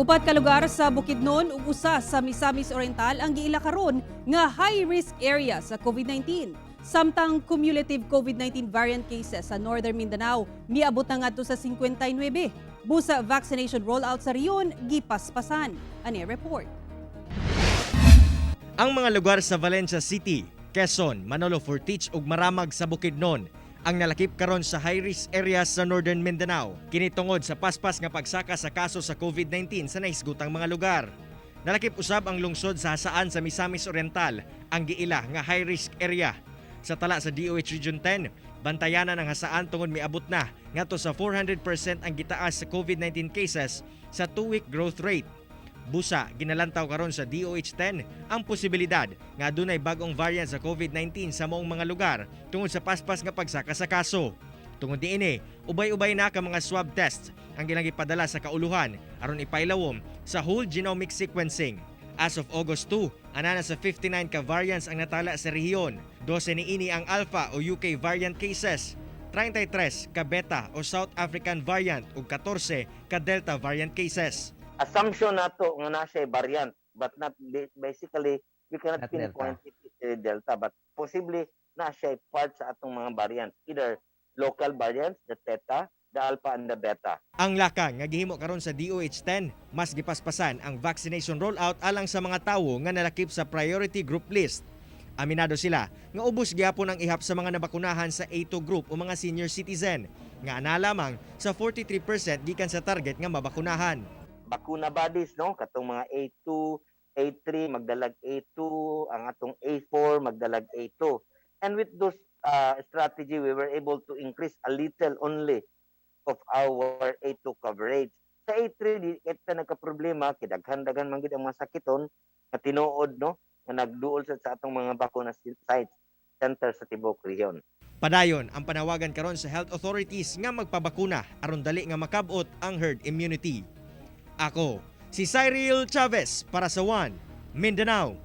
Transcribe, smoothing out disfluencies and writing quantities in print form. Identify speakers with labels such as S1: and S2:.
S1: Upat ka lugar sa Bukidnon ug usa sa Misamis Oriental ang giila karon nga high risk area sa COVID-19. Samtang cumulative COVID-19 variant cases sa Northern Mindanao miabot na ngadto sa 59. Busa vaccination rollout sa rehiyon gipaspasan. Ani report.
S2: Ang mga lugar sa Valencia City, Quezon, Manolo Fortich ug Maramag sa Bukidnon ang nalakip karon sa high-risk areas sa Northern Mindanao. Kini tungod sa paspas nga pagsaka sa kaso sa COVID-19 sa nahisgutang mga lugar. Nalakip usab ang lungsod sa Jasaan sa Misamis Oriental ang giila nga high-risk area. Sa tala sa DOH Region 10, bantayanan ang Jasaan tungod miabot na ngadto sa 400% ang gitaas sa COVID-19 cases sa 2-week growth rate. Busa, ginalantaw karon sa DOH 10 ang posibilidad nga adunay bag-ong variant sa COVID-19 sa maong mga lugar tungod sa paspas nga pagsaka sa kaso. Tungod niini, ubay-ubay na ka mga swab tests ang ilang ipadala sa kauluhan aron ipailawom sa whole genomic sequencing. As of August 2, anana sa 59 ka variants ang natala sa rehiyon. 12 niini ang Alpha o UK variant cases, 33 ka Beta o South African variant ug 14 ka Delta variant cases.
S3: Assumption nato nga na siya variant, but not basically we cannot
S4: Not Delta.
S3: Pinpoint it is a Delta, but possibly na siya part sa atong mga variants, either local variants, the Theta, the Alpha and the Beta.
S2: Ang lakang nga gihimo karon sa DOH 10, mas gipaspasan ang vaccination rollout alang sa mga tawo nga nalakip sa priority group list. Aminado sila nga ubos gyapon ang ihap sa mga nabakunahan sa A2 group o mga senior citizen nga ana lamang sa 43% gikan sa target nga mabakunahan.
S3: Bakuna bodies, no, katong mga A2, A3 magdalag A2, ang atong A4 magdalag A2, and with those strategy we were able to increase a little only of our A2 coverage. Sa A3 di kita nagka-problema kay daghan-daghan man gid ang mga sakiton nga tinuod, no, nga nagduol sa atong mga bakuna sites center sa tibuok rehiyon.
S2: Padayon ang panawagan karon sa health authorities nga magpabakuna aron dali nga makabot ang herd immunity. Ako, si Cyril Chavez para sa One Mindanao.